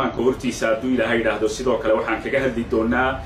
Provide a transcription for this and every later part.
Hortiisa, hadduu Ilaahay yidhaahdo, sidoo kale waxaan kaga hadli doonaa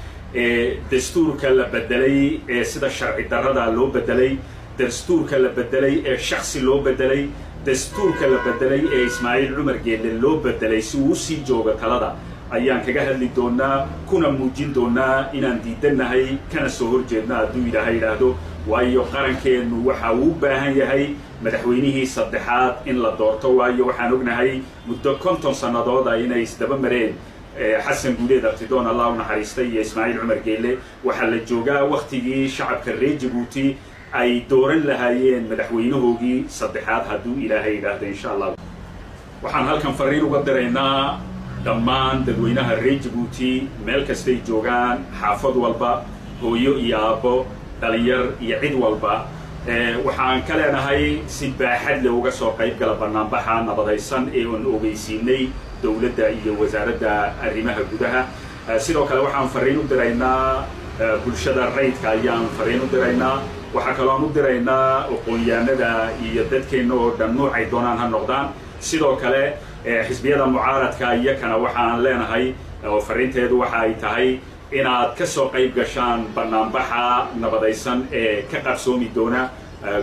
dastuurka la bedelay ee sida sharci darrada loo bedelay, dastuurka la bedelay ee shaksi loo bedelay, dastuurka la bedelay ee Ismaaciil Cumar Geelle loo bedelay si uu usii joogo talada ayaan kaga hadli doonaa, kuna muujin doonaa inaan diidannahay kana soo horjeedna, hadduu Ilaahay yidhaahdo, waayo qarankeennu waxa uu u baahan yahay madaxweynihii saddexaad in la doorto, waayo waxaan ognahay muddo 50 sannadood ah inay isdaba mareen Xasan Guuleed Abtidoon, Allah u naxariistay, iyo Ismaaciil Cumar Geelle. Waxaa la joogaa wakhtigii shacabka reer Jabuuti ay dooran lahaayeen madaxweynahoogii saddexaad, hadduu Ilaahay yidhaahdo, insha Allah. Waxaan halkan fariin uga diraynaa dhammaan dadweynaha reer Jabuuti meel kastay joogaan, xaafad walba, hooyo iyo aabbo, dhalinyar iyo cid walba. Waxaan ka leenahay si baaxad leh uga soo qayb gala banaanbaxa nabadaysan ee aan ogeysiinay dowladda iyo Wasaaradda Arrimaha Gudaha. Sidoo kale waxaan fariin u diraynaa bulshada rayidka ayaan fariin u diraynaa. Waxaa kaloon u diraynaa aqoonyahanada iyo dadkeenna oo dhan, nuucay doonaan ha noqdaan. Sidoo kale xisbiyada mucaaradka iyakana waxaan leenahay oo fariinteedu waxa ay tahay inaad ka soo qayb gashaan banaanbaxa nabadaysan ee ka qabsoomi doona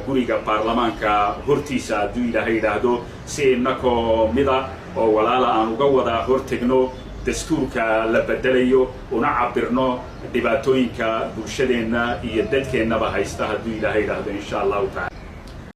guriga baarlamaanka hortiisa, hadduu Ilaahay yidhaahdo, si innakoo mida oo walaala aan uga wada hortegno dastuurka la bedelayo, una cabirno dhibaatooyinka bulshadeenna iyo dadkeennaba haysta, hadduu Ilaahay yidhaahdo, insha Allahu tacala.